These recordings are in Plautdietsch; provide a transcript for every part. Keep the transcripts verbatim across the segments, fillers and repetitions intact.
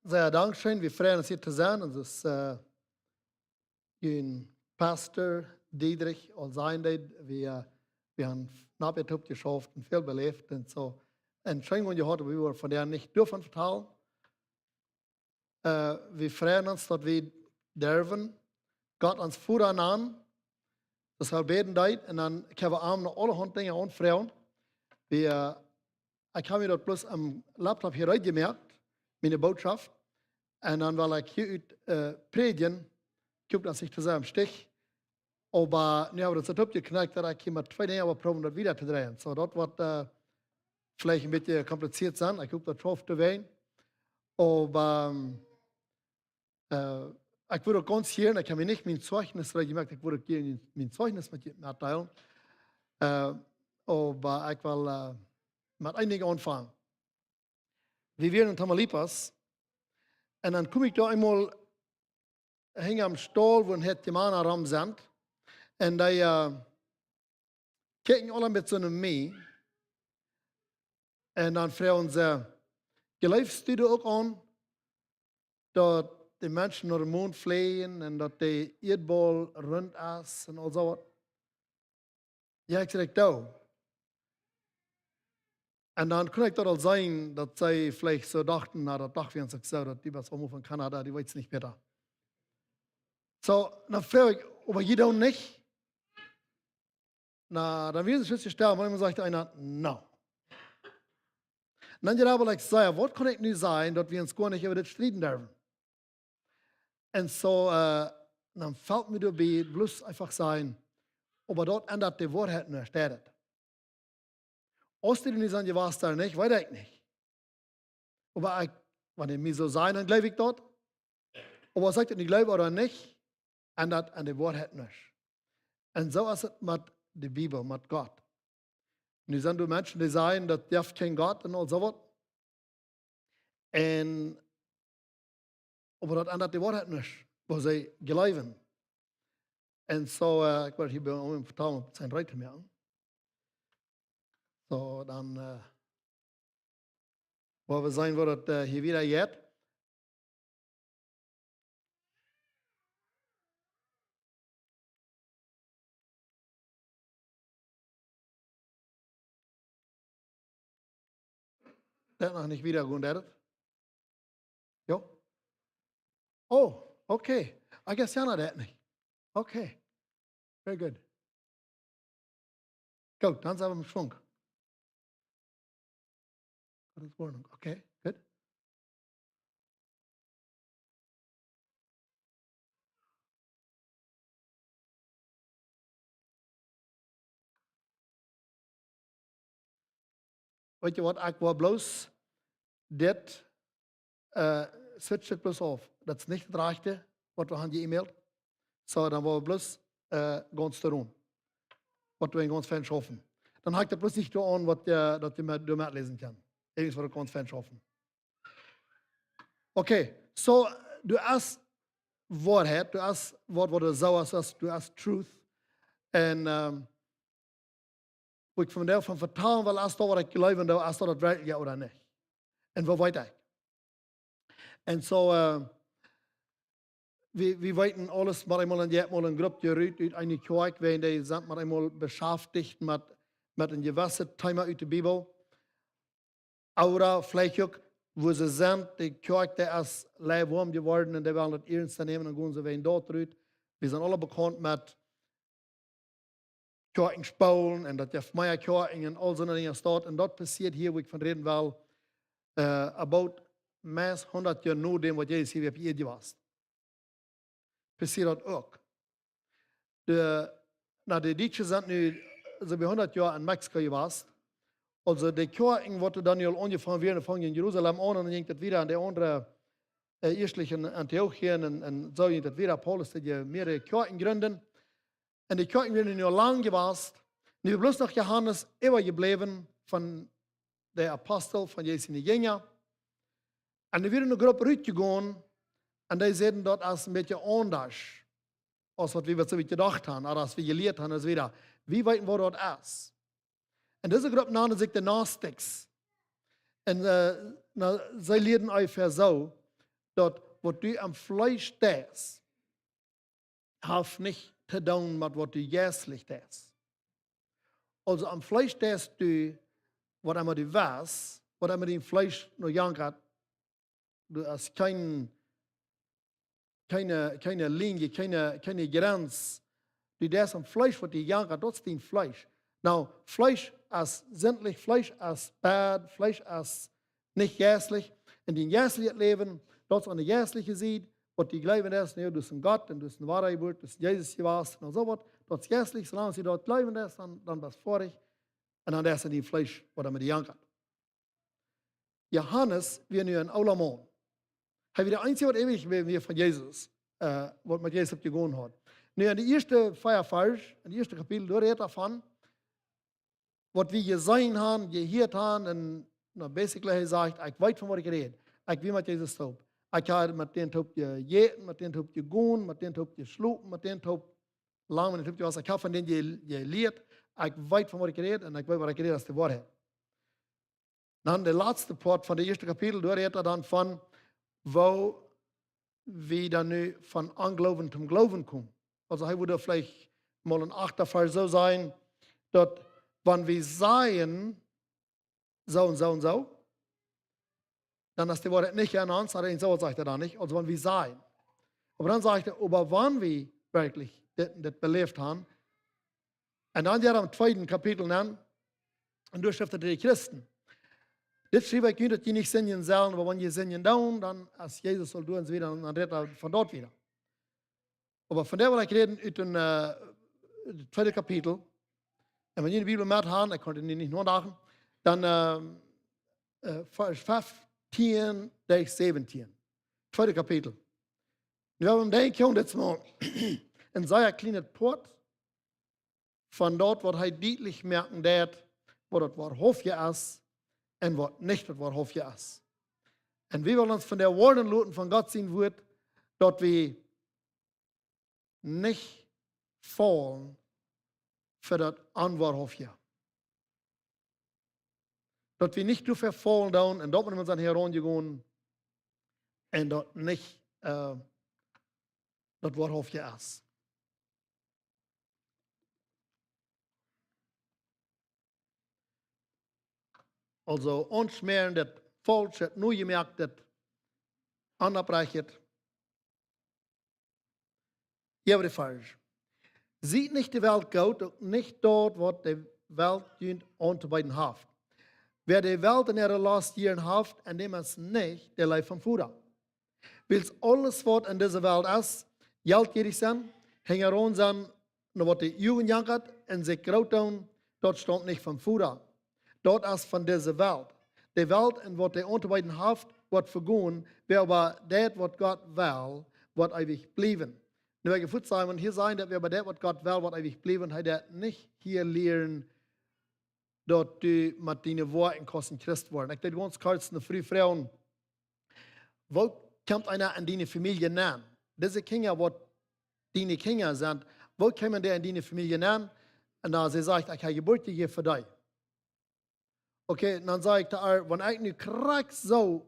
Sea dankscheen, wie freien ons hia to sennen. Un daut es, äh, een Pastor, Dietrich, aul sennen deed, wie, äh, wie haben knapp toop jeschauft un väl beläft un soo. Un scheen, wan jie hauden, wie wellen vondoag nich doavon vetalen. Äh, wie freien ons, daut wie derwen Gott ons Voda nanen, daut wie bäden deeden, un dan kjennen wie am noch aulahaunt Dinja aunfroagen. Wie, äh, ekj hab mie daut bloos aum Laptop hia utjemoakt, miene Bootschoft. Un dan well ekj hia ut, äh, prädjen, ekj hop daut ekj nich too sea em Stich. Oba nu hab wie daut soo toopjekjnakt, daut ekj hia mau twee Dinja well proowen daut wieda to dreien. Soo, daut woat, äh, veleicht een bät kompliziert sennen. Ekj hop daut schauft to sennen. Oba, ähm, äh, ekj wudd uk gaunz jieren, ekj hab mie nich mien Zeichnis reed jemoakt, ekj wudd uk jieren mien Zeichnis met junt metdeelen. Äh, oba ekj well, äh, met een Dinkj aunfangen. Wie wieren en Tamaulipas. Un dan kjeem ekj doa eemol hinja aum Staul, wua een Hoop Mana rom sent. Un dee, äh, kjikjen aule met soone Mie. Un dan froagen see: "Jleefst du doa uk aun, daut de Menschen no dän Mond fleajen un daut de Ieedbaul runt es un aul soo waut?" Jo, ekj säd: "Ekj doo." Un dan kunn ekj daut aul seenen, daut see veleicht soo dochten, na, daut docht wie ons uk soo, daut dee wia aul mol von Kanada, dee weet nich bäta. Soo, dan froag ekj: "Oba jie doonen nich?" Na, dan wia see schlieeschlich stell, mau eemol sajcht eena: "No." Un dan jie doa woll ekj sajen: "Waut kaun ekj nu sajen, daut wie ons goanich äwa dit strieden derwen?" Un soo, äh, dan felt mie doabie bloos eefach sajen: "Oba daut endat de Woarheit nuscht, deit et." Aus dee nu sent jewast ooda nich, weet ekj nich. Oba ekj, wan dee mie soo sajen, dan jleew ekj daut. Oba aus ekj daut nu jleew ooda nich, endat aun de Woarheit nuscht. Un soo es et met de Bibel, met Gott. Nu sent doa Menschen, dee sajen, daut jeft kjeen Gott un aul soo waut. Un, oba daut endat de Woarheit nuscht, waut see jleewen. Un soo, äh, ekj wull hia bie am vetalen, om sien reed to moaken. Soo, dan, äh, woa wie seenen, woo daut, äh, hia wieda jeit. Daut noch nich wieda gonen, daut? Jo? Oh, okay. I guess Jana daut nich. Okay. Very good. Goot, dan sent wie em Schwung. Gottes Ordnung. Okay, good. Weet jie waut, ekj woa bloos dit, äh, switch et bloos auf. Daut es nich daut rajchte, waut wie haben jeemailt. Soo, dan woa wie bloos, äh, gaunz doa rut. Waut wie gaunz fein schaufen. Dan hab ekj daut bloos nich doa aun, waut, äh, daut jie met, doa metläsen kjennen. Irjentwaut ekj gaunz fein schaufen. Okay, soo, doa es Woarheit, doa es waut, waut doa soo es, es, doa es truth. Un, ähm, woo ekj vondoag von vetalen well, es daut waut ekj jleew, un es daut daut werkjlich ooda nich. Un woo weet ekj? Un soo, äh, wie, wie weeten aules, mau eemol een, jie haben mol eene Grupp jerut ut eene Kjoakj, wiels dee sent mau eemol beschäftigt met, met een jewesset Thema ut de Bibel. Ooda veleicht uk, woo see sent, de Kjoakj, dee es luiwarm jeworden un dee wellen daut iernst nämen un gonen see wäajen daut rut. Wie sent aule bekaunt met Kjoakjen spolen un daut jeft mea Kjoakjen un aul soone Dinja steit. Un daut passieet hia, woo ekj von räden well, äh, about meist hundat Joa no däm, waut Jesus hia opp Ieed wia. Passieet daut uk. De, na, de Dietsche sent nu soo bie hundat Joa en Mexiko jewast. Aulsoo, de Kjoakjen, waut doa dan aul aunjefongen wieren, fungen en Jerusalem aun un dan jinkj daut wieda en de aundre, äh, ieeschtlich en Antiochien un, un soo jinkj daut wieda. Paulus deed je mearere Kjoakjen jrinden. Un de Kjoakjen wieren nu lang jewast. Nu wia bloos noch Johanes äwajebläwen von de Apostel, von Jesus siene Jinja. Un dee wieren eene Grupp rutjegonen un dee säden, daut es een bät aundasch aus waut wie waut soo jedocht haben, ooda aus wie jelieet haben, un soo wieda. Wie weeten, waut daut es. Un dise Grupp nanden sikj de Gnostics. Un, äh, na, see lieeden onjefäa soo, daut waut du aum Fleesch deist, haft nich to doonen met waut du jeistlich deist. Aulsoo aum Fleesch deist du waut emma du west, waut emma dien Fleesch no jankat, du hast kjeene, kjeene, kjeene Linie, kjeene, kjeene Grenz. Du deist aum Fleesch waut die jankat, daut es dien Fleesch. Nu, Fleesch es sindlich, Fleesch es bad, Fleesch es nich jeistlich. En dien jeistlichet Läwen, daut es aun de jeistliche Sied, waut du jleewen deist, nu, du best en Gott un du best en Wadajeburt, du best en Jesus jewast un soo waut. Daut es jeistlich, soo lang aus du daut jleewen deist, dan, dan best du foadich. Un dan deist du en dien Fleesch waut emma die jankat. Johanes wia nu een oola Maun. Hee wia de eensje waut eewich wia, wia von Jesus, äh, waut met Jesus opp jegonen haud. Nu, en de ieeschte vea Varsch, en de ieeschte Kapitel, doa rät hee von, waut wie jeseenen haben, jehieet haben, un, nu, basically, hee sajcht, ekj weet von waut ekj räd. Ekj wia met Jesus toop. Ekj hab met dän toop jejäten, met dän toop jegonen, met dän toop jeschlopen, met dän toop lang met dän toop jewast. Ekj hab von dän je-, jelieet. Ekj weet von waut ekj räd un ekj weet waut ekj räd es de Woarheit. Dan de latste Poat von de ieeschte Kapitel, doa rät hee dan von, woo wie dan nu von Ongloowen toom Gloowen komen. Aulsoo hee wudd veleicht mol en achten Varsch soo sajen, daut wan wie sajen, soo un soo un soo, dan es de Woarheit nich aun ons, oba en soo waut sajcht hee dan nich, aulsoo wan wie sajen. Oba dan sajcht hee, oba wan wie werkjlich dit, dit beläft haben, un dan jeit hee aum tweeden Kapitel aun, un doa schrift hee to de Christen: Dit schriew ekj junt, daut jie nich sindjen sellen, oba wan jie sindjen doonen, dan, aus Jesus saul doonen, soo wieda, dan rät hee von daut wieda. Oba von dee well ekj räden ut een, äh, tweede Kapitel. Un wan jie de Bibel met haben, ekj kaun et nu nich nodachen, dan, äh, äh, Varsch feftieen bat säwentieen. Tweede Kapitel. Nu, wie haben denkjen, dit es mau een sea kjlienet Poat von daut, waut hee dietlich moaken deed, waut daut Woarhauftje es un waut nich daut Woarhauftje es. Un wie wellen ons von de Woarheit loten von Gott sien Wuat, daut wie nich faulen fa daut Onwoarhauftje. Daut wie nich doafäa faulen doonen un daut wie met ons aun hia rondjegonen un daut nich, äh, daut Woarhauftje es. Aulsoo, ons motten daut faulsche, nich jemoakte, aunbräakjen. Jewre Varsch. Siet nich de Welt goot, uk nich daut, waut de Welt junt auntobeeden haft. Wäa de Welt en äare Lost jieren haft, en däm es nich de Leew vom Voda. Wiels aules, waut en dise Welt es, jeltjierich sennen, hinjaraun sennen no waut de Uagen jankat un sikj groot doonen, daut staumt nich vom Voda. Daut es von dise Welt. De Welt un waut dee auntobeeden haft, woat vegonen, wäa oba deit, waut Gott well, woat eewich bliewen. Nu, ekj well fuaz sajen, wan hia sajcht daut wäa oba deit, waut Gott well, woat eewich bliewen, hee deit nich hia lieren, daut du met diene Woakjen kaust een Christ woaren. Ekj deed gaunz kort eene Fru froagen, woo kjemt eena en diene Famielje nenn? Dise Kjinja, waut diene Kjinja sent, woo kjeemen dee en diene Famielje nenn? Un dan see sajcht, ekj hab Jeburt jejäft fa dee. Okay, dan saj ekj to äa, wan ekj nu krakjt soo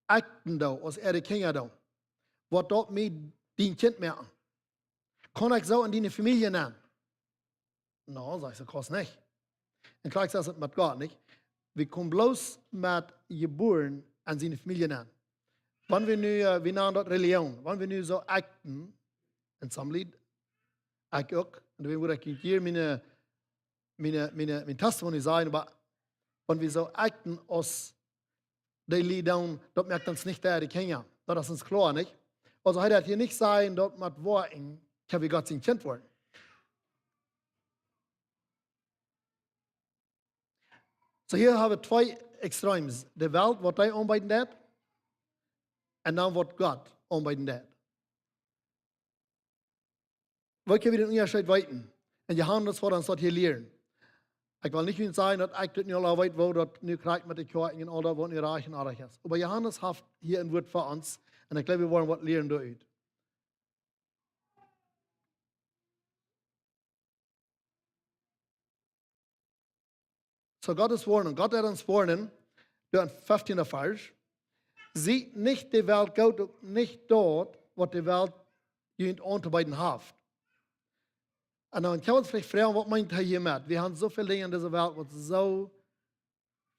akjten doo aus äare Kjinja doonen, woat daut mie dien Kjint moaken? Kaun ekj soo en diene Famielje nenn? No, sajcht see, kaust nich. Un krakjt soo es et met Gott, nich? Wie komen bloos met jebuaren en siene Famielje nenn. Wan wie nu, äh, wie nanen daut Religion, wan wie nu soo akjten, en some Lied, ekj uk, un dan wudd ekj hia miene, miene, miene, mien Testimony sajen, oba wan wie soo akjten aus dee Lied doonen, daut moakt ons nich de Kjinja. Daut es ons kloa, nich? Aulsoo, hee deit hia nich sajen, daut met Woakjen kjenn wie Gott sien Kjint woaren. Soo, hia hab wie twee Extremes. De Welt, waut dee aunbeeden deit, un dan waut Gott aunbeeden deit. Woo kjenn wie dän Unjascheet weeten? Un Johanes woat ons daut hia lieren. Ekj well nich junt sajen, daut ekj daut nu aul weet, woo daut nu krakjt met de Kjoakjen un aul daut, waut nu rajcht un orrajcht es. Oba Johanes haft hia een Wuat fa ons. Un ekj jleew, wie woaren waut lieren doaderch. Soo, Gott es woarnen. Gott deit ons woarnen, doa em feftienden Varsch. Siet nich de Welt goot, uk nich daut, waut de Welt junt auntobeeden haft. Un dan kjenn wie ons veleicht froagen, waut meent hee hia met? Wie haben soo väl Dinja en dise Welt, waut soo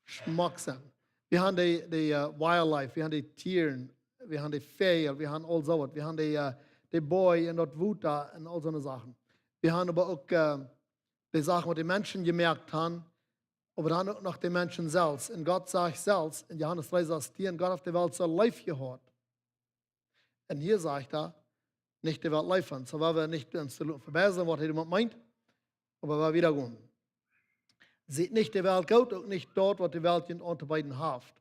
schmock sent. Wie haben de, de, äh, wildlife, wie haben de Tieren, wie haben de Väajel, wie haben aul soo waut. Wie haben de, äh, de Boaj un daut Wota un aul soone Sachen. Wie haben oba uk, äh, de Sachen, waut de Menschen jemoakt haben, oba dan uk noch de Menschen selfst. Un Gott sajcht selfst en Johanes dree sastieen: Gott haft de Welt soo leef jehaut. Un hia sajcht hee, nich de Welt leef han. Soo, wie woaren nich ons vebiestan, waut hee doamet meent, oba wie woaren wieda gonen. Siet nich de Welt goot, uk nich daut, waut de Welt junt auntobeeden haft.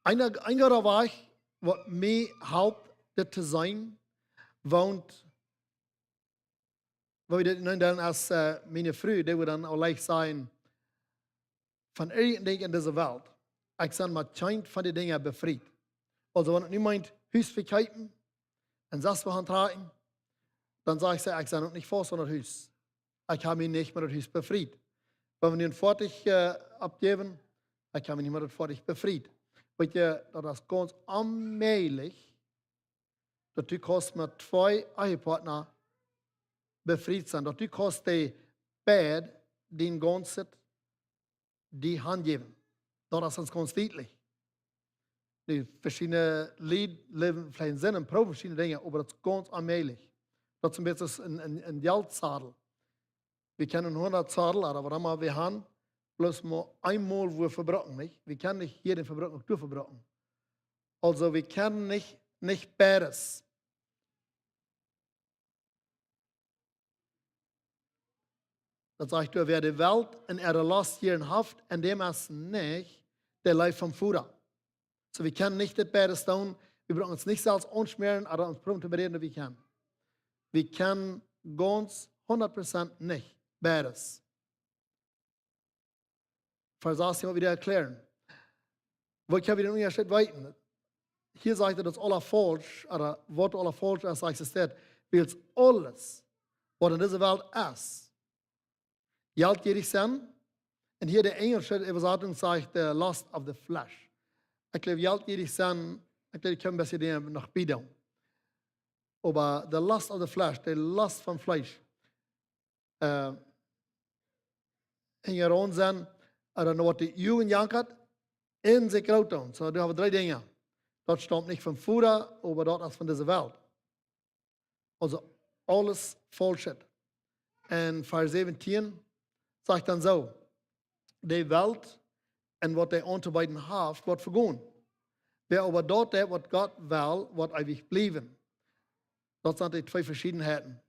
Een, een gooda Wajch, waut mie halpt, dit to seenen, woont, woo wie dit nu dan aus, äh, miene Fru, dee woat dan aul leicht sennen, von irjent een Dinkj en dise Welt. Ekj sie mau kjeent von de Dinja befriet. Aulsoo, wan et nu meent, Hus vekjeepen un sest wua han trakjen, dan saj ekj see, ekj sie noch nich faust aun daut Hus. Ekj hab mie nich met daut Hus befriet. Wan wie nu een Foatich, äh, aufjäwen, ekj hab mie nich met daut Foatich befriet. Weetst, daut es gaunz onmäajlich, daut du kaust met twee Ehepartner befriet sennen, daut du kaust dee beid dien gaunzet die hanjäwen. Daut es ons gaunz dietlich. De veschiedne Lied läwen veleicht en Senn un proowen veschiedne Dinja, oba daut es gaunz onmäajlich. Daut es een bät aus een, een, een Jeltsadel. Wie kjennen hundat Sadel, oba waut emma wie han, bloos mau eemol wua vebruken, nich? Wie kjennen nich hia dän vebruken, uk doa vebruken. Aulsoo, wie kjennen nich, nich beides. Daut sajcht doa: Wäa de Welt un äare Lost jieren haft, en däm es nich de Leew vom Voda. Soo, wie kjennen nich dit beides doonen. Wie bruken ons nich selfst aunschmäaren, oba ons proowen to beräden, daut wie kjennen. Wie kjennen gaunz hundat Prozent nich beides. Varsch sastieen woat wada erkjlären. Woo kjenn wie dän Unjascheet weeten? Hia sajcht hee, daut es aules faulsch, oba waut aules faulsch es, sajcht hee, wiels aules, waut en dise Welt es, jeltjierich sennen. Un hia de enjelsche Äwasatunk sajcht, the lust of the flesh. Ekj jleew, jeltjierich sennen, ekj jleew, ekj kaun een bät doa noch bie doonen. Oba the lust of the flesh, de Lost vom Fleesch. Äh, en je rond sennen, oba dan woat de Jugend jankat, en sikj groot doonen. Soo, doa hab wie dree Dinja. Daut staumt nich vom Voda, oba daut es von dise Welt. Aulsoo, aules faulsch. En Varsch säwentieen sajcht dan soo: De Welt un waut dee auntobeeden haft, woat vegonen. Wäa oba daut deit, waut Gott well, woat eewich bliewen. Daut sent de twee Veschiedenheiten.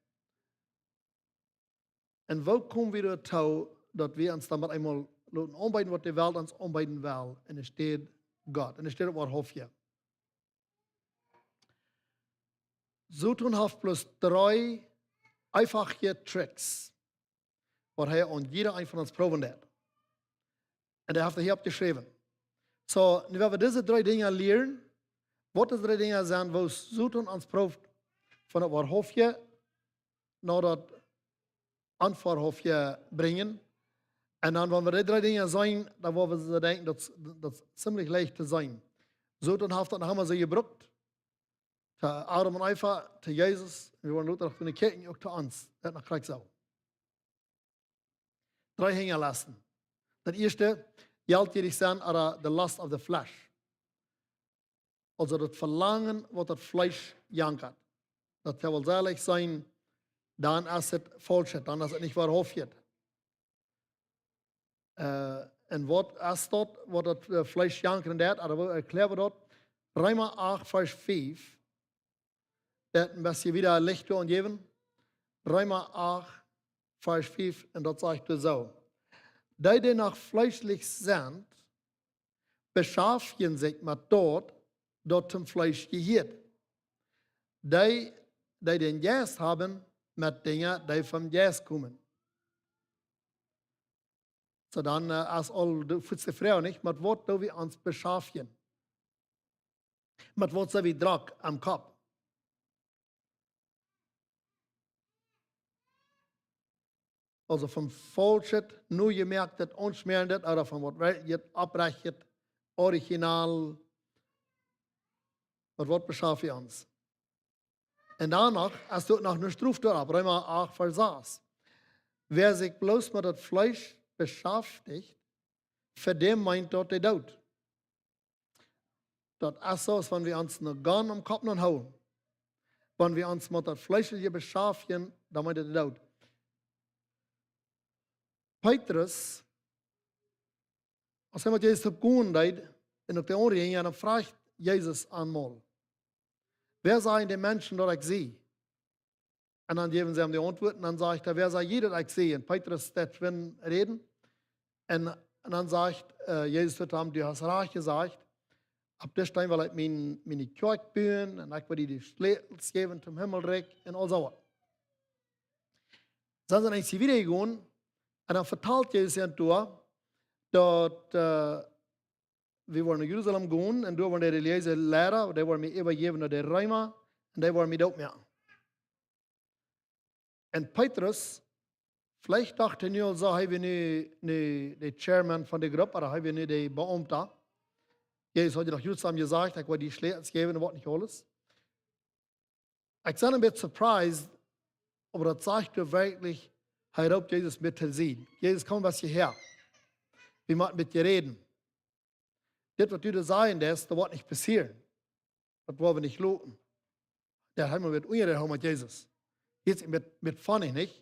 Un woo kome wie doatoo, daut wie ons dan met eemol loten aunbeeden, waut de Welt ons aunbeeden well, un enne Städ Gott, enne Städ waut Hoffnunk? Soton haft bloos dree eefache Tricks, waut hee aun jieda een von ons proowen deit. Un dee haft hee hia oppjeschräwen. Soo, nu woa wie dise dree Dinja lieren, waut dise dree Dinja sent, woo Soton ons prooft von daut Woarhauftje no daut Onwoarhauftje brinjen. Un dan, wan wie dee dree Dinja seenen, dan woa wie soo denkjen, daut, daut es ziemlich leicht to seenen. Soton haft daut noch emma soo jebrukt. To Adam un Eva, to Jesus, wie woaren lota noch kjikjen, uk to ons. Daut noch krakjt soo. Dree Hinjalasten. Daut ieeschte, jeltjierich sennen, oda the lust of the flesh. Aulsoo daut Velangen, waut daut Fleesch jankat. Daut kaun woll selich sennen, dan es et faulsch, dan es et nich woarhauftich. Äh, un waut es daut, waut daut, äh, Fleesch jankren deit? Oda woo erkjläa wie daut? Reema acht, Varsch fief. Daut een bät wieda Licht to jäwen. Reema acht, Varsch fief, un daut sajcht doa soo: Dee, dee noch fleeschlich sent, beschaftjen sikj met daut, daut toom Fleesch jehieet. Dee, dee dän Jeist haben, met Dinja, dee vom Jeist komen. Soo dan, äh, es aul de ieeschte Froag, nich? Met waut doo wie ons beschaftjen? Met waut sent wie drock aum Kopp? Aulsoo von faulschet, nu jemoaktet, aunschmäarendet, oda von waut werkjlich opprechtet, original, met waut beschaft wie ons? Un doano es doa noch ne Strof doaropp, Reema acht Varsch sas. Wäa sikj bloos met daut Fleesch beschaftich, fa däm meent daut de Doot. Daut es soo aus wan wie ons ne Gun aum Kopp nenhoolen. Wan wie ons met daut Fleeschelje beschaftjen, dan meent daut de Doot. Petrus, aus hee met Jesus toop gonen deed, un uk de aundre Jinja, dan fruach Jesus am mol: "Wäa sajen de Menschen daut ekj sie?" Un dan jäwen see am de Auntwuat, un dan sajcht hee: "Wäa saj jie daut ekj sie?" Un Petrus deit schwind räden. Un, un dan sajcht, äh, Jesus to am: "Du hast rajcht jesajcht. Opp disen Steen well ekj mien, miene Kjoakj buen, un ekj well die de Schlätels jäwen toom Himmelrikj," un aul soo waut. Dan sent see wieda jegonen, un dan vetalt Jesus an doa, daut, äh, wie woaren no Jerusalem gonen, un doa woaren de relijeese Liera, dee woaren mie äwajäwen no de Reema, un dee woaren mie doot moaken. Un Petrus, veleicht docht hee nu aul soo, hee wia nu, nu de Chairman von de Grupp, ooda hee wia nu de Beaumta. Jesus haud je noch jrod jesajcht: "Ekj woa die Schlätels jäwen un waut nich aules." Ekj sie een bät surprised, oba daut sajcht doa werkjlich, hee roopt Jesus met to sikj. "Jesus, komm, waut hia? Wie motten met die räden. Dit waut du doa sajen deist, daut woat nich passieren. Daut woa wie nich loten." Dee haud mau met unjarehool met Jesus. Hia es met, met funny, nich?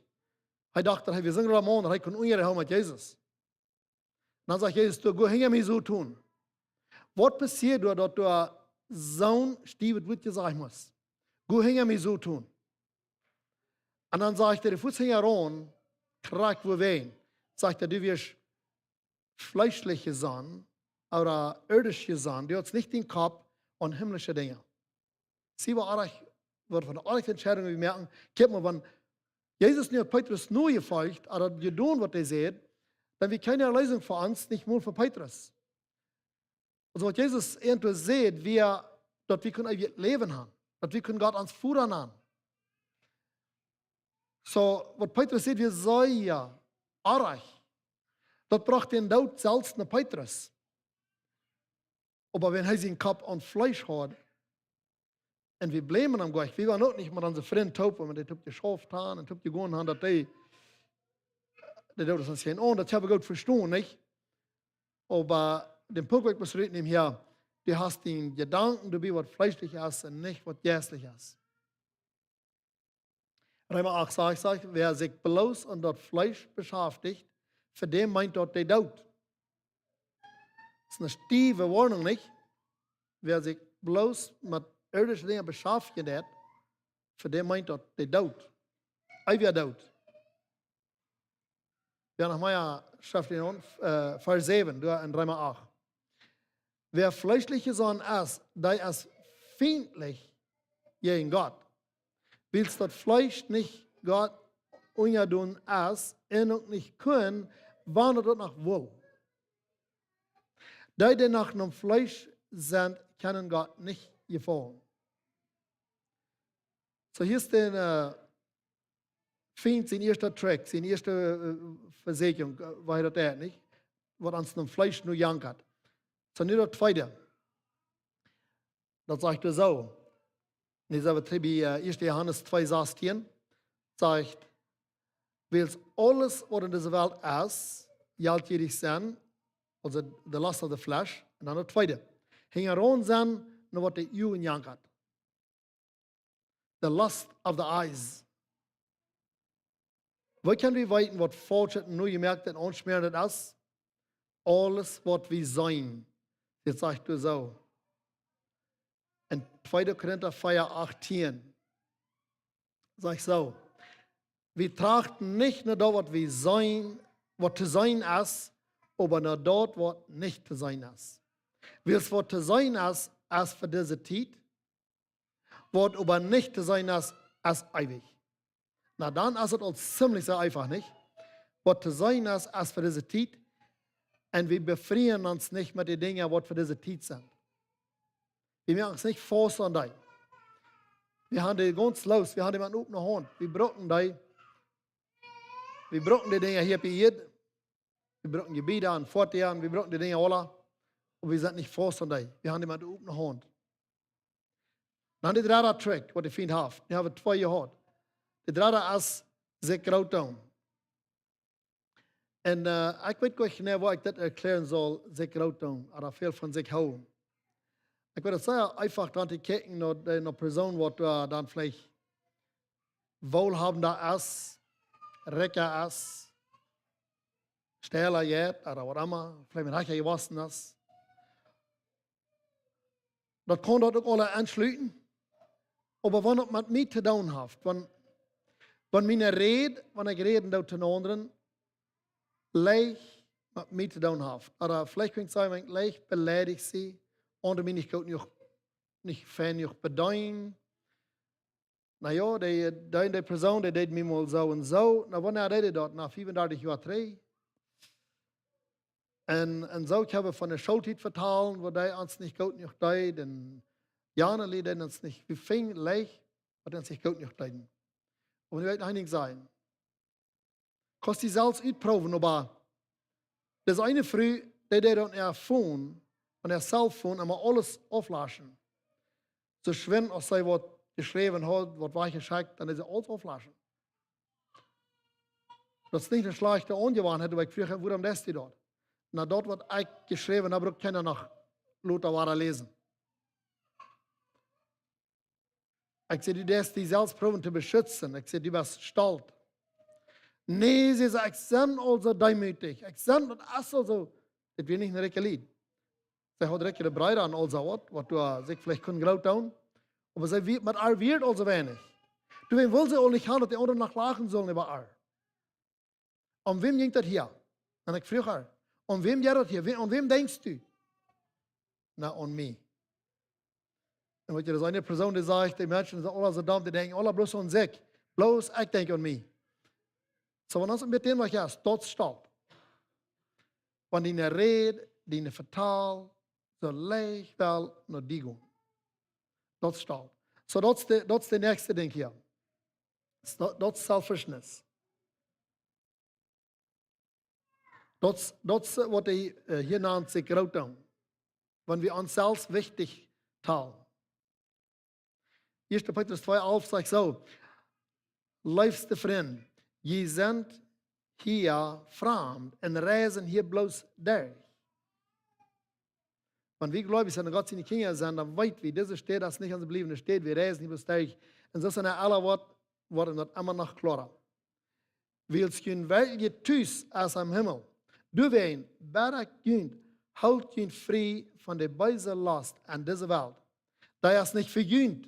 Hee docht, daut hee wia soon Ramon, daut hee kunn unjarehool met Jesus. Dan sajcht Jesus: "Du, go hinja mie, Soton." Waut passieet doa, daut doa soon stiewa Wuat jesajcht mott? "Go hinja mie, Soton." Un dan sajcht hee, de Fuaz hinjaraun, krakjt wua wäajen. Sajcht hee: "Du best fleeschlich jesonnen, ooda irdisch jesonnen. Du hast nich dän Kopp aun himmlische Dinja." See, woo oajch, waut fa oajche Entscheidungen wie moaken. Kjikj mol, wan Jesus nu haud Petrus nojefolcht, ooda jedonen waut hee säd, dan wia kjeene Erleesunk fa ons, nich mol fa Petrus. Aulsoo waut Jesus an doa säd, wia, daut wie kunnen eewjet Läwen haben, daut wie kunnen Gott ons Voda nanen. Soo, waut Petrus säd, wia sea oajch. Daut brocht dän Doot selfst no Petrus. Oba wan hee sienen Kopp aun Fleesch haud, un wie blämen am goanich, wie wieren uk nich met onse Frind toop, wan dee toop jeschauft haben un toop jegonen haben, daut dee, dee Doot es ons nich aun, daut hab wie goot vestonen, nich? Oba dän Punkt, waut ekj must rutnämen hia, du hast diene Jedanken doabie, waut fleeschlich es un nich waut jeistlich es. Reema acht sajcht, sajcht: "Wäa sikj bloos aun daut Fleesch beschaftich, fa däm meent daut de Doot." Daut es eene stiewe Woarnunk, nich? Wäa sikj bloos met irdische Dinja beschaftjen deit, fa däm meent daut de Doot. Eewijet Doot. Jo, noch mea Schreft en, äh, Varsch säwen, doa en Reema acht. Wäa fleeschlich jesonnen es, dee es fientlich jäajen Gott. Wiels daut Fleesch nich Gott unjadon es un uk nich kaun, wan daut noch well. Dee, dee noch nom Fleesch sent, kjennen Gott nich jefaulen. Soo, hia es dän, äh, Fient sien ieeschte Trick, sien ieeschte, äh, Vesieekjunk, äh, woo hee daut deit, nich? Waut ons nom Fleesch nu jankat. Soo, nu daut tweede. Daut sajcht hee soo. En dise Bibel, äh, ieeschte Johanes twee sastieen, sajcht: "Wiels aules, waut en dise Welt es, jelt jiedich sennen, aulsoo de lust of the flesh." Un dan daut tweede. Hinjaraun sennen, no waut de Uagen jankat. The lust of the eyes. Woo kjenn wie weeten, waut faulsch un nu jemoakt un aunschmäarent es? Aules, waut wie seenen. Dit sajcht hee soo. En tweede Korinta vea achtieen. Sajcht soo: "Wie trachten nich no daut, waut wie seenen, waut to seenen es, oba no daut, waut nich to seenen es. Wiels waut to seenen es, es fa dise Tiet, waut oba nich to seenen es, es eewich." Na, dan es et aul ziemlich sea eefach, nich? Waut to seenen es, es fa dise Tiet. Un wie befrieen ons nich met de Dinja, waut fa dise Tiet sent. Wie moaken ons nich faust aun dee. Wie haben dee gaunz loos, wie haben dee met opne Haunt. Wie brucken dee. Wie brucken de Dinja hia opp de Ieed. Wie brucken Jebieda un Foatieja, wie brucken de Dinja aula. Oba wie sent nich faust aun dee. Wie haben dee met de opne Haunt. Dan de dredde Trick, waut de Fient haft. Dee hab wie twee jehaut. De dredde es, sikj groot doonen. Un, äh, ekj weet nich jeneiw, woo ekj dit erkjläaren saul, sikj groot doonen, ooda väl von sikj hoolen. Ekj weet, daut es sea eefach dan to kjikjen no de, no Persoon, waut, äh, dan veleicht wohlhabender es, rikja es, steiler jeit, ooda waut emma, veleicht met rikja jewossen es. Daut kaun daut uk aula enschluten. Oba wan daut met mie to doonen haft, wan, wan miene Räd, wan ekj räden doo to aundre, leicht met mie to doonen haft. Ooda veleicht kaun ekj sajen, wan ekj leicht beleidicht sie, aundre mie nich goot jenuach, nich fein jenuach bedeenen. Na jo, dee, dee, dee Persoon, dee deed mie mol soo un soo. Na, wanea deed dee daut? Na, fiefundartich Joa trigj. Un, un soo, ekj hab von de Schooltiet vetalen, woo dee ons nich goot jenuach deed. Un jane Lied deeden ons nich, wie finjen leicht, waut ons nich goot jenuach deeden. Oba nu well ekj noch een Dinkj sajen. Kaust die selfst utproowen, oba dise eene Fru, dee deed aun äa Phone, aun äa Cellphone, emma aules auflaschen. Soo schwind aus see waut jeschräwen haud, waut wajchjeschekjt, dan deed see aules auflaschen. Daut es nich eene schlajchte Aunjewanheit, oba ekj fruach, wuarom deist du daut? Na, daut waut ekj jeschräwen hab, brukt kjeena noch lota wada läsen. Ekj säd, du deist die selfst proowen to beschutzen. Ekj säd, du best stolt. Nä, säd see, ekj sie aulsoo deemootich. Ekj sie, daut es aulsoo, dit wia nich een rikja Lied. See haud rikje Breeda un aulsoo waut, waut doa sikj veleicht kunnen groot doonen. Oba see wia, met äa wia aulsoo weinich. Doawäajen wull see uk nich haben, daut de aundre noch lachen sullen äwa äa. Aun wäm jinkj daut hia? Un ekj fruach äa, aun wäm jinkj daut hia? Wäm, aun wäm denkjst du? Na, aun mie. Un weet jie, daut es eene Persoon, dee sajcht, dee Menschen sent aula soo domm, dee denkjen aula bloos aun sikj. Bloos ekj denkj aun mie. Soo, wan ons met dän noch es, daut es stolt. Wan diene Räd, diene Vetal, soo leicht well no die gonen. Daut es stolt. Soo, daut es de, daut es de näakjste Dinkj hia. Daut, daut es selfishness. Daut, daut es waut hee, äh, hia nant sikj groot doonen. Wan wie ons selfst wichtich talen. Ieeschte Petrus twee alf sajcht soo: Leefste Frind, jie sent hia framd un reisen hia bloos derch. Wan wie gleubich sent un Gott siene Kjinja sent, dan weet wie, dise Städ es nich onse bliewe Städ, wie reisen hia bloos derch. Un soo es aula waut, woat daut emma noch kloara. Wiels jun werkjlichet Tus es em Himmel. Doawäajen bäd ekj junt, hoolt junt frie von de beese Lost en dise Welt. Dee es nich fa junt.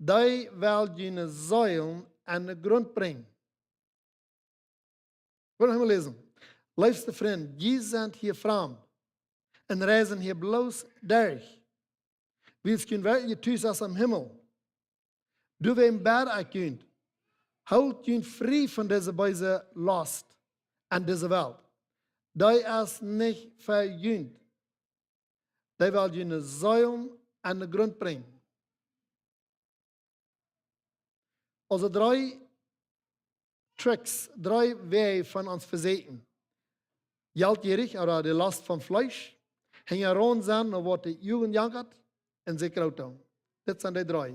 Dee well june Seelen aun de Grunt brinjen. Ekj well noch eemol läsen. Leefste Frind, jie sent hia framd un reisen hia bloos derch. Wiels jun werkjlichet Tus es em Himmel. Doawäajen bäd ekj junt, hoolt junt frie von dise beese Lost en dise Welt. Dee es nich fa junt. Dee well june Seelen aun de Grunt brinjen. Aulsoo dree Tricks, dree Wäaj von ons vesieekjen. Jeltjierich, ooda de Lost vom Fleesch, hinjaraun sennen no waut de Uagen jankat un sikj groot doonen. Dit sent dee dree.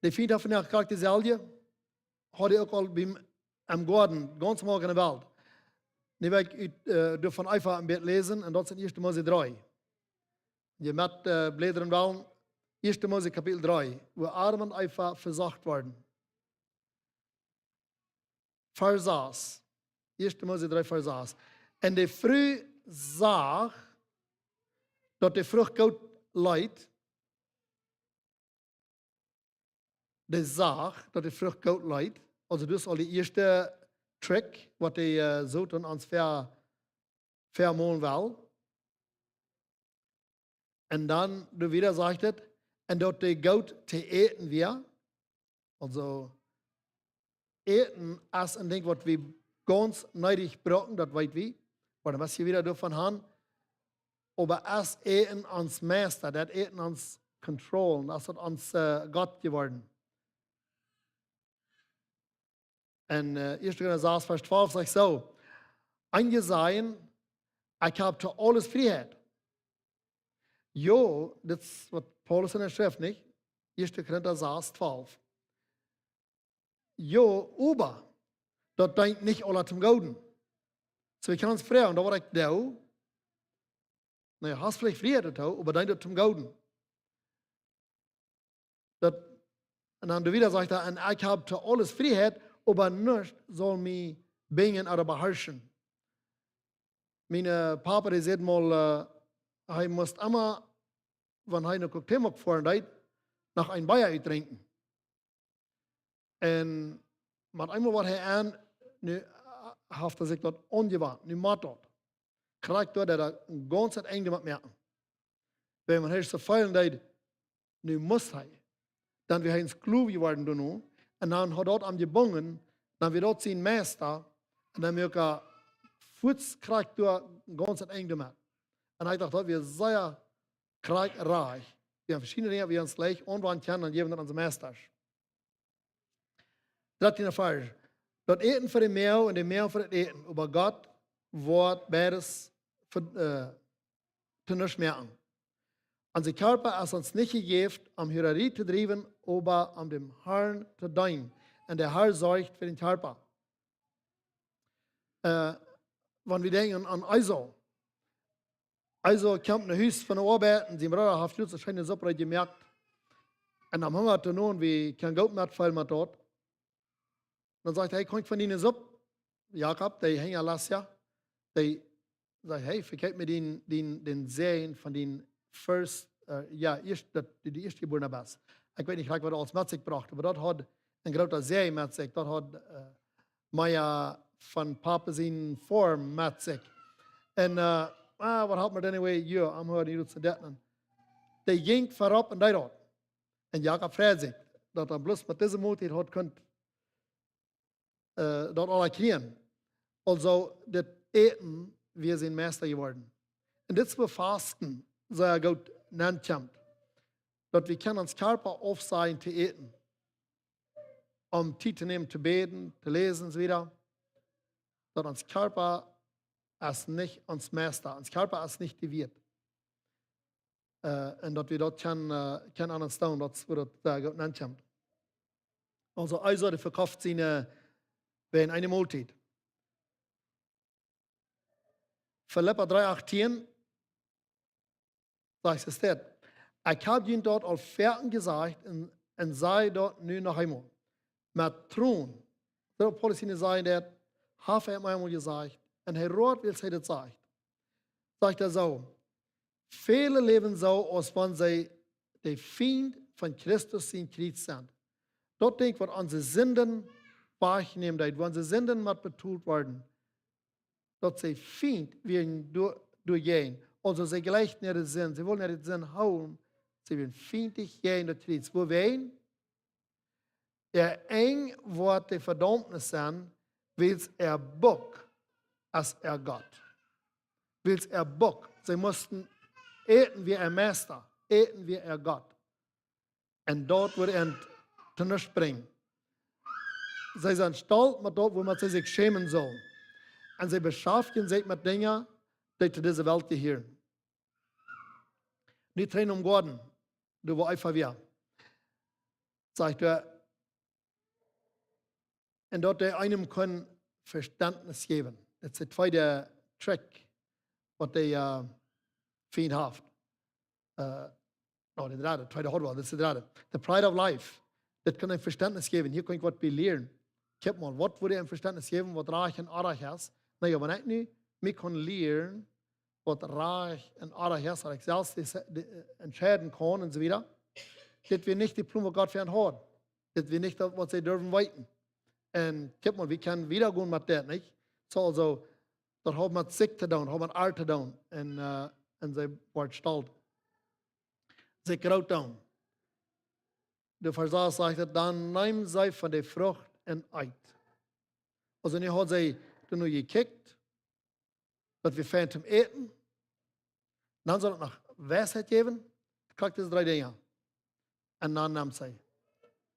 De Fient haft vondoag krakjt deeselwje, haud hee uk aul biem, em Goaden, gaunz aum Aunfank von de Welt. Nu well ekj, äh, doa von Eva een bät läsen, un daut es en Ieeschte Mose dree. Jie motten, äh, bläden wellen, Ieeschte Mose Kapitel dree, wua Adam un Eva vesocht worden. Varsch sas. Ieeschte Mose dree, Varsch sas. Un de Fru sach, daut de Frucht goot leet. Dee sach, daut de Frucht goot leet. Aulsoo, daut es aul de ieeschte Trick, waut de, äh, Soton ons ver-, vermolen well. Un dan, doa wieda sajcht et, un daut dee goot to äten wia. Aulsoo, Äten es een Dinkj waut wie gaunz needich brucken, daut weet wie. Wie woaren een bät wieda doavon gonen. Oba es Äten ons Meista, daut Äten ons control, es daut ons, äh, Gott jeworden. Un, äh, Ieeschte Korinta sas, Varsch twalf sajcht soo: Eenje sajen, Ekj hab to aules Frieheit. Jo, dit es waut Paulus en de Schreft, nich? Ieeschte Korinta sas, twalf. Jo, oba daut deent nich aula toom Gooden. Soo, wie kjennen ons froagen, daut waut ekj doo, nä, hast veleicht Frieheit doatoo, oba deent daut toom Gooden? Daut, un dan wieda sajcht hee, un ekj hab to aules Frieheit, oba nuscht saul mie binjen ooda beharschen. Mien, äh, Papa, dee säd mol, äh, hee must emma, wan hee no Cuauhtémoc foaren deed, noch een Bia utdrinkjen. Un met eemol wort hee aun, nu, äh, haft hee sikj daut aunjewant, nu mott daut. Krakjt doa, daut hee een gaunzet Enj met moaken. Wan hee soo feelen deed, nu must hee. Dan wia hee een Sklow jeworden doano. Un dan haud daut am jebungen, dan wia daut sien Meista. Un dan wia hee fuaz krakjt doa een gaunzet Enj met. Un ekj docht, daut wia sea krakjt rajcht. Wie haben veschiedne Dinja, waut wie ons leicht aunwenden kjennen un jäwen daut aun onse Meistasch. Dartieende Varsch. Daut Äten fa de Moag un de Moag fa daut Äten. Oba Gott woat beides fa, äh, to nuscht moaken. Onse Kjarpa es ons nich jejäft, om Hurarie to driewen, oba om däm Harn to deenen. Un de Har sorcht fa dän Kjarpa. Äh, wan wie denkjen aun, aun Esau. Esau kjemt no Hus von de Oabeit un sien Brooda haft jrod eene scheene Supp reed jemoakt. Un am hungat doano un wie kjennen goot metfeelen met daut. Dan sajcht hee: "Kaun ekj von diene Supp?" Jakob, dee Henja Lasja, dee sajcht: "Hey, vekjeep mie dän, dän, dän Sän von dän first, äh, jo, ieescht, daut du de Ieeschtjebuarna best." Ekj weet nich krakjt waut daut aules met sikj brocht, oba daut haud een groota Sän met sikj. Daut haud, äh, mea von Papa siene Form met sikj. Un, äh, ah, waut haud mie dan, anyway, jo, am Hoat nich to detten. Dee jinkj verop un deed daut. Un Jakob freid sikj, daut hee bloos met dise Moltiet haud kunt, äh, daut aula kjrieen. Aulsoo, dit Äten wia sien Meista jeworden. Un dit es wua Fasten sea goot nenkjemt. Daut wie kjennen ons Kjarpa aufsajen to äten. Om Tiet to nämen to bäden, to läsen un soo wieda. Daut ons Kjarpa es nich ons Meista. Ons Kjarpa es nich de Wieet. Äh, un daut wie daut kjennen, äh, kjennen aun ons doonen, daut es wua daut, äh, goot nenkjemt. Aulsoo, Esau, dee vekoft siene, wäajen eene Moltiet. Filippa dree achtieen, sajcht et dit: "Ekj hab junt daut aul foaken jesajcht un, un saj daut nu noch eemol." Met Tronen. Daut Paulus hia sajcht daut, haft hee am eemol jesajcht. Un hee roat, wiels hee daut sajcht. Sajcht hee soo: "Väle läwen soo, aus wan see de Fiend von Christus sien Kjriez sent." Daut Dinkj, waut onse Sinden wajchnämen deed, wua onse Sinden met betolt worden, daut see Fiend wieren doa, doajäajen. Aulsoo, see jlikjten äare Sind, see wullen äare Sind hoolen, see wieren fientlich jäajen daut Kjriez. Wuawäajen? Äa Enj woat de Vedaumnis sennen, wiels äa Buck es äa Gott. Wiels äa Buck, see musten äten wia äa Meista, äten wia äa Gott. Un daut woat an to nuscht brinjen. See sent stolt met daut, wuamet see sikj schämen sellen. Un see beschaftjen sikj met Dinja, dee to dise Welt jehieren. Nu trigj nom Goaden, doa wua Eva wia. Sajcht hee, un daut hee eenem kunn Vestentnis jäwen. Daut es de tweede Trick, waut de, äh, Fiend haft. Äh, no, de dredde, tweede haud wie, daut es de dredde. The pride of life. Daut kunn een Vestentnis jäwen. Hia kaun ekj waut bie lieren. Kjikj mol, waut wudd een Vestentnis jäwen, waut rajcht un oajch es? Nä, wan ekj nu mie kaun lieren, waut rajcht un oajch es, daut ekj selfst de, de, äh, entscheiden kaun un soo wieda. Dit wia nich de Plon, waut Gott fa an haud. Dit wia nich daut, waut see durwen weeten. Un kjikj mol, wie kjennen wieda gonen met dit, nich? Soo, aulsoo, daut haud met sikj to doonen, haud met äa to doonen. Un, äh, un see wort stolt. Sikj groot doonen. De Varsch sas sajcht daut: "Dan neem see von de Frucht un eet." Aulsoo, nu haud see doano jekjikjt, daut wia fein toom äten. Dan saul et noch Weisheit jäwen. Krakjt dise dree Dinja. Un dan nemt see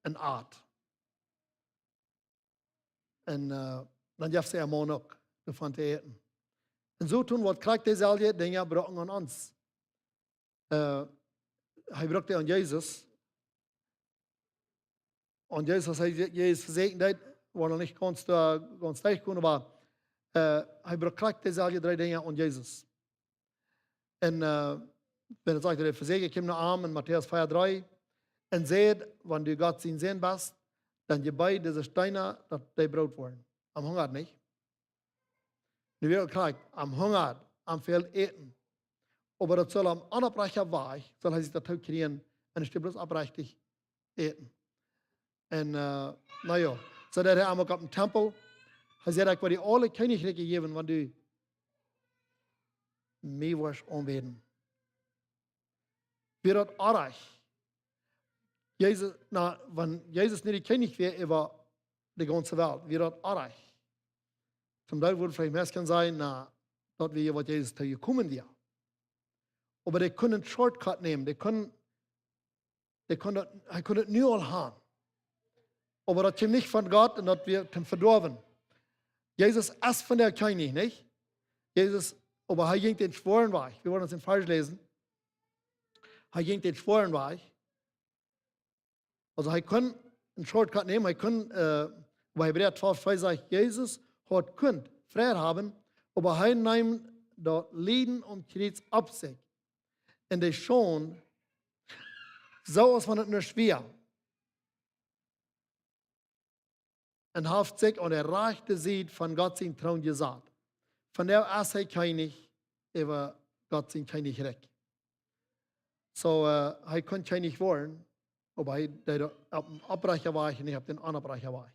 un at. Un, äh, dan jeef see äa Maun uk doavon to äten. Un soo tun woat krakjt deeselwje Dinja brucken aun ons. Äh, hee brukt dee aun Jesus. Aun Jesus, aus hee Jesus vesieekjen deed, wia noch nich gaunz, äh, gaunz derchjekomen, oba, äh, hee brukt krakjt deeselwje dree Dinja aun Jesus. Un, äh, wan et sajcht, dee Vesieekja kjeem no am en Matäus vea dree un säd: "Wan du Gott sien Sän best, dan jebied dise Steena, daut dee Broot woaren." Am hungat nich. Nu wia krakjt, am hungat, am fält Äten. Oba daut saul am onopprechta Wajch, saul hee sikj daut tookjrieen un hee steit bloos opprechtich äten. Un, äh, na jo, soo deed hee am uk opp dän Tempel. Hee säd: "Ekj woa die aule Kjennichrikje jäwen, wan du mie woascht aunbäden." Wia daut oajch? Jesus, na, wan Jesus nu de Kjennich wia äwa de gaunze Welt, wia daut oajch? Toom Deel wudd veleicht Menschen sajen, na, daut wia waut Jesus toojekomen wia. Oba dee kunn een Shortcut nämen, dee kunn, dee kunn daut, hee kunn et nu aul han. Oba daut kjeem nich von Gott un daut wia toom Vedoawen. Jesus es von de Kjennich, nich? Jesus, oba hee jinkj dän schwoaren Wajch. Wie woaren daut em Varsch läsen. Hee jinkj dän schwoaren Wajch. Aulsoo hee kunn een Shortcut nämen, hee kunn, äh, bie Hebräa twalf twee sajcht, Jesus haud kunt Fräd haben, oba hee neem daut Lieden aum Kjriez opp sikj. Un de Schaund, soo aus wan et nuscht wia. Un haft sikj aun de rajchte Sied von Gott sien Troon jesat. Von doa es hee Kjennich äwa Gott sien Kjennichrikj. Soo, äh, hee kunn Kjennich woaren, oba hee deed daut opp een opprechta Wajch un nich opp dän onopprechten Wajch.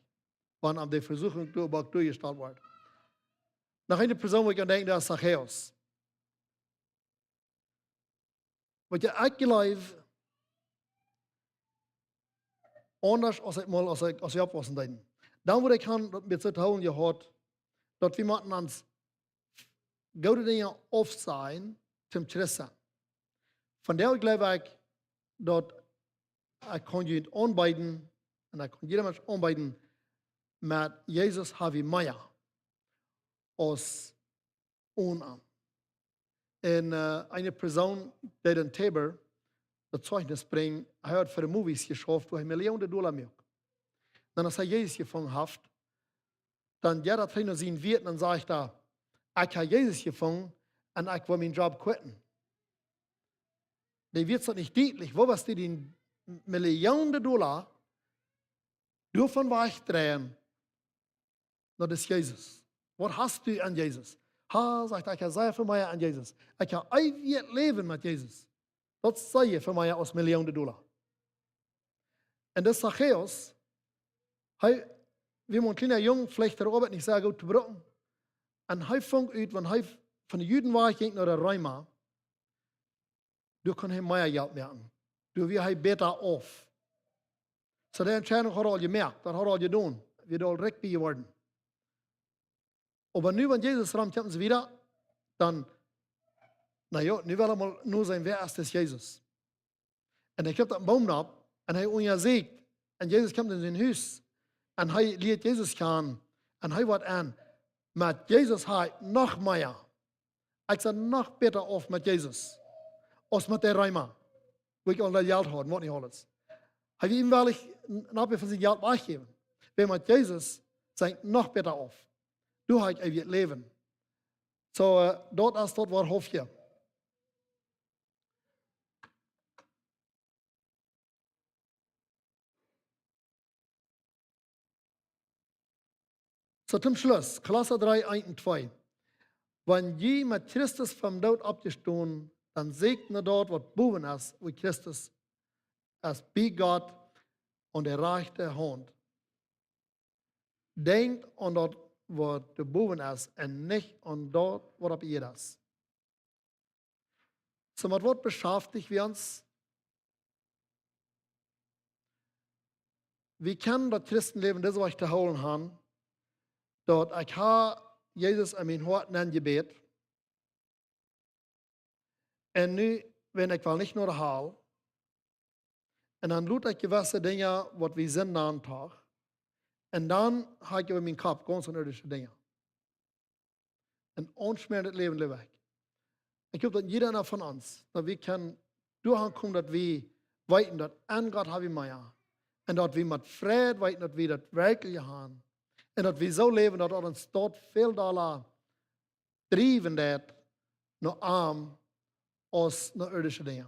Wan am de Vesuchunk doa, oba uk doajestalt woat. Noch eene Persoon, wua ekj aun denkj, daut es Zachäus. Weetst, ekj jleew, aundasch aus ekj mol, aus ekj, aus ekj oppwaussen deed. Dan wudd ekj han daut met soo to hoolen jehaut, daut wie motten ons goode Dinja aufsajen toom Christ sennen. Von doa jleew ekj, daut ekj kaun junt aunbeeden, un ekj kaun jieda Mensch aunbeeden, met Jesus hab wie mea aus onen am. Un, äh, eene Persoon, dee en Tabor daut Zeichnis brinjt, hee haud fa de Movies jeschauft, wua hee Millionen Dolla muak. Dan aus hee Jesus jefungen haft, dan jeit hee no sienen Wirt un dan sajcht hee: "Ekj hab Jesus jefungen un ekj well mienen Job quitten." Dee wia daut nich dietlich, woo waut dee dee Millionen Dolla doavon wajchdreien, daut es Jesus. Waut hast du aun Jesus? Ha, sajcht hee, ekj hab sea väl mea aun Jesus. Ekj hab eewjet Läwen met Jesus. Daut es sea väl mea aus Millionen Dolla. Un dis Zachäus, hee, wia mau een kjliena Jung, veleicht de Oabeit nich sea goot to brucken. Un hee funk ut, wan hee von de Juden wajchjinkj no de Reema, doa kunn hee mea Jelt moaken. Doa wia hee bäta auf. Soo, de Entscheidunk haud hee aul jemoakt, daut haud hee aul jedonen. Wia aul rikj bie jeworden. Oba nu, wan Jesus romkjemt un soo wieda, dan, na jo, nu well hee mol no seenen, wäa es dis Jesus? Un hee kjricht een Boom opp un hee unjasieekjt. Un Jesus kjemt en sien Hus. Un hee lieet Jesus kjanen. Un hee woat aun, met Jesus hab ekj noch mea. Ekj sie noch bäta auf met Jesus aus met de Reema, wua ekj aul daut Jelt haud, waut nich aules. Hee wia eenwellich n-, noch von sien Jelt wajchjäwen. Wäa met Jesus sie ekj noch bäta auf. Doa hab ekj eewjet Läwen. Soo, äh, daut es daut woarhauftje. Soo, toom Schluss, Kolossa dree, eent un twee. Wan jie met Christus vom Doot oppjestonen, dan sieekjt no daut, waut bowen es, wua Christus es, bie Gott aun de rajchte Haunt. Denkjt aun daut, waut doa bowen es, un nich aun daut, waut opp Ieed es. Soo, met waut beschaftich wie ons? Wie kjennen daut Christenläwen dise Wäaj to hoolen han, daut ekj hab Jesus en mien Hoat nenjebät. Un nu, wan ekj well nich no de Hal, un dan lot ekj jewesse Dinja, waut wie sent, aun Tag. Un dan hab ekj äwa mienen Kopp gaunz irdische Dinja. Een aunschmäarendet Läwen läwen. Ekj hop daut jieda eena von ons, daut wie kjennen doa aunkomen, daut wie weeten daut aun Gott ha wie mea. Un daut wie met Freid weeten daut wie daut werkjlich han. Un daut wie soo läwen daut daut ons doa väl dolla driewen deit no am aus no irdische Dinja.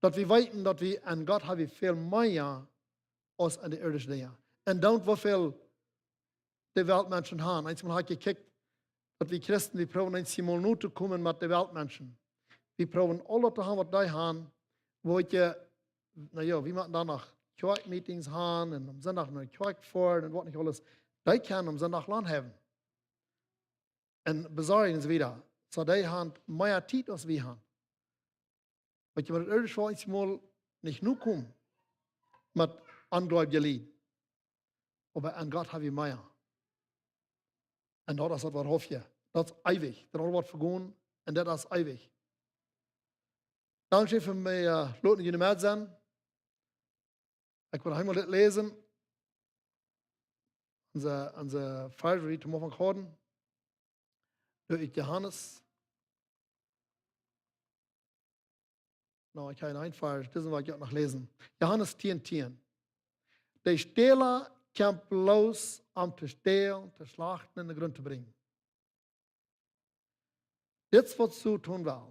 Daut wie weeten daut wie aun Gott ha wie väl mea aus aun de irdische Dinja. Un dan woo väl de Weltmenschen han. Eensmol ha ekj jekjikjt, daut wie Christen, wie proowen eensmol no to komen met de Weltmenschen. Wie proowen aules to han waut dee han, woo ekj, na jo, wie motten dan noch Kjoakjmeetings han un aum Sindach no Kjoakj foaren un waut nich aules. Dee kjennen aum Sindach Launt haben. Un besorjen un soo wieda. Soo dee han mea Tiet aus wie han. Waut jie met irdische Dinja eensmol nich no komen, met onjleewje Lied. Oba aun Gott ha wie mea. Un daut es daut waut hofje. Daut es eewich. Daut woat vegonen un daut es eewich. Dankscheen fa mie, äh, loten june met sennen. Ekj well noch eemol dit läsen. Onse, onse Varsch, waut wie toom Aunfank hauden. Doa ut Johanes. No, ekj hab een Varsch, disen well ekj uk noch läsen. Johanes tieen tieen. De Stäla kjemt bloos om to stälen, to schlachten un em Grunt to brinjen. Dit es waut Soton well.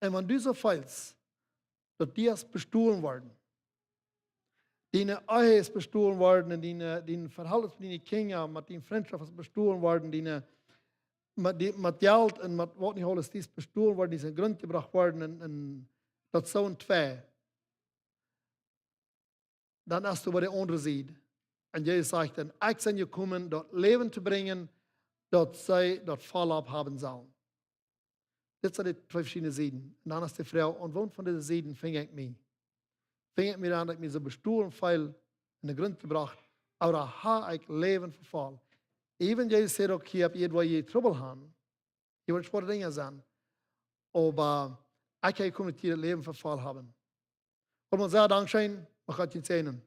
Un wan du soo feelst, daut du best bestolen worden, diene Ehe es bestolen worden, un diene, dien Vehältnis met diene Kjinja, met diene Frintschoft es bestolen worden, diene, met, die, met Jelt un met waut nich aules, dee es bestolen worden, dee es em Grunt jebrocht worden, un, un daut soo enn twee. Dan hast du bie de aundre Sied. Un Jesus sajcht dan: "Ekj sie jekomen daut Läwen to brinjen, daut see daut voll haben sellen." Dit sent de twee veschiedne Sieden. Un dan es de Froag: "Aun woon von dise Sieden finj ekj mie? Finj ekj mie dan, daut ekj mie soo bestolen feel, em Grunt jebrocht, ooda ha ekj Läwen fa voll?" Even Jesus sajcht uk hia, opp jie woaren Trubbel han, hia woaren schwoare Dinja sennen, oba ekj sie jekomen daut jie daut Läwen fa voll haben. Waut mau sajen, dankscheen, mau Gott junt säajnen.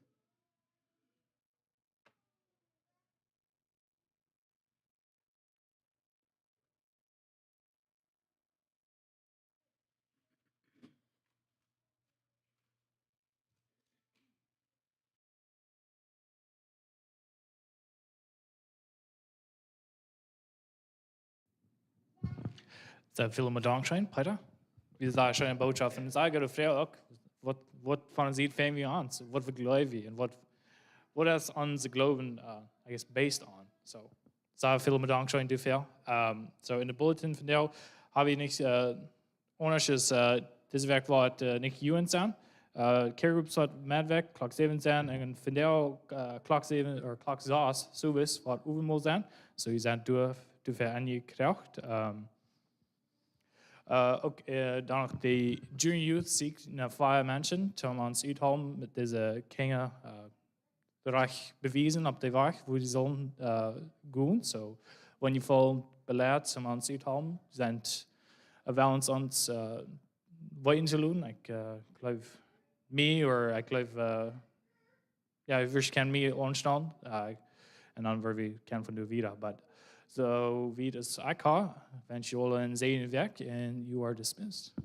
Sea väl mau dankscheen, Peter. Wie sajen, scheene Bootschoft. Un ekj goot froag uk, waut, waut von Sied fangen wie aun? So, waut wie jleewen wie? Un waut, waut es onse Gloowen, uh, I guess, based on? So, sea väl mau dankscheen doafäa. Um, so, enn de Bulletin vondoag hab wie nich, uh, aundasch es, uh, dise Wäakj woat, uh, nich Jugend sennen. Uh, Care Groups woat Meddwäakj, Klock säwen sennen, un vondoag, uh, Klock säwen, ooda Klock sas, sowieso, woat Owentmol sennen. So, jie sent doa, doafäa aunjekloakt. Um, uh, uk, uh, dan noch de Junior Youth sieekjt no fief Menschen, toom ons uthalpen met dise Kjinja, uh, Wajch bewiesen opp de Wajch, woo dee sellen, uh, gonen. So, wan jie feelen belieet, toom ons uthalpen, sent, uh, well ons, ons, uh, weeten to loten. Ekj, uh, jleew mie, ooda ekj jleew, uh, jo, wie kjennen mie aunstalen, uh, un dan woa wie kjennen von doa wieda. But, so, wie daut ekj ha, wensch junt aula eene säajende Wäakj, and you are dismissed.